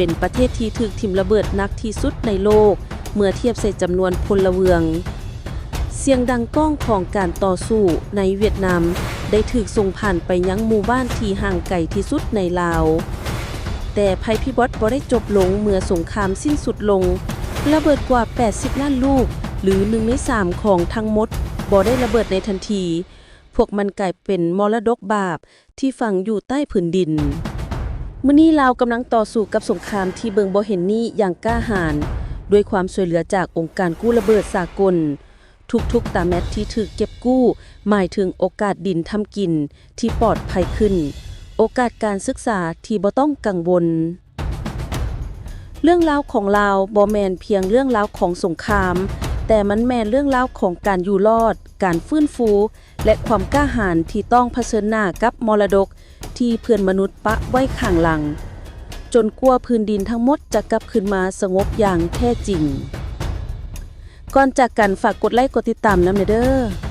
ປັນປະເທດທີ່ຖືກຖິ້ມລະເບີດໜັກທີ່ສຸດໃນໂລກ ເມື່ອທຽບໃສ່ຈຳນວນພົນລະເມືອງ. ສຽງດັງກ້ອງຂອງການຕໍ່ສູ້ໃນຫວຽດນາມ ໄດ້ຖືກສົ່ງຜ່ານໄປຍັງໝູ່ບ້ານທີ່ຫ່າງໄກທີ່ສຸດໃນລາວ. ແຕ່ໄພພິບັດບໍ່ໄດ້ຈົບລົງເມື່ອສົງຄາມສິ້ນສຸດລົງ. ລະເບີດກວ່າແປດສິບລ້ານລູກ ຫຼື ໜຶ່ງໃນສາມຂອງທັງໝົດ ບໍ່ໄດ້ລະເບີດໃນທັນທີ. ພວກມັນກາຍເປັນມໍລະດົກບາບທີ່ຝັງຢູ່ໃຕ້ພື້ນດິນ. ມື້ນີ້ລາວກຳລັງຕໍ່ສູ້ກັບສົງຄາມທີ່ເບິ່ງບໍ່ເຫັນນີ້ຢ່າງກ້າຫານ, ດ້ວຍຄວາມຊ່ວຍເຫຼືອຈາກອົງການກູ້ລະເບີດສາກົນ. ທຸກໆຕາແມັດທີ່ຖືກເກັບກູ້ ໝາຍເຖິງໂອກາດດິນທຳກິນທີ່ປອດໄພຂຶ້ນ, ໂອກາດການສຶກສາທີ່ບໍ່ຕ້ອງກັງວົນ. ເລື່ອງລາວຂອງລາວບໍ່ແມ່ນພຽງເລື່ອງລາວຂອງສົງຄາມ, ແຕ່ມັນແມ່ນເລື່ອງລາວຂອງການຢູ່ລອດ, ການຟື້ນຟູ ແລະ ຄວາມກ້າຫານທີ່ຕ້ອງຜະເຊີນໜ້າກັບມໍລະດົກທີ່ເພື່ອນມະນຸດປະໄວ້ຂ້າງຫຼັງ, ຈົນກວ່າພື້ນດິນທັງໝົດຈະກັບຄືນມາສະຫງົບຢ່າງແທ້ຈິງ. ກ່ອນຈາກກັນ, ຝາກກົດໄລກ໌ ກົດຕິດຕາມນຳແດ່ເດີ້.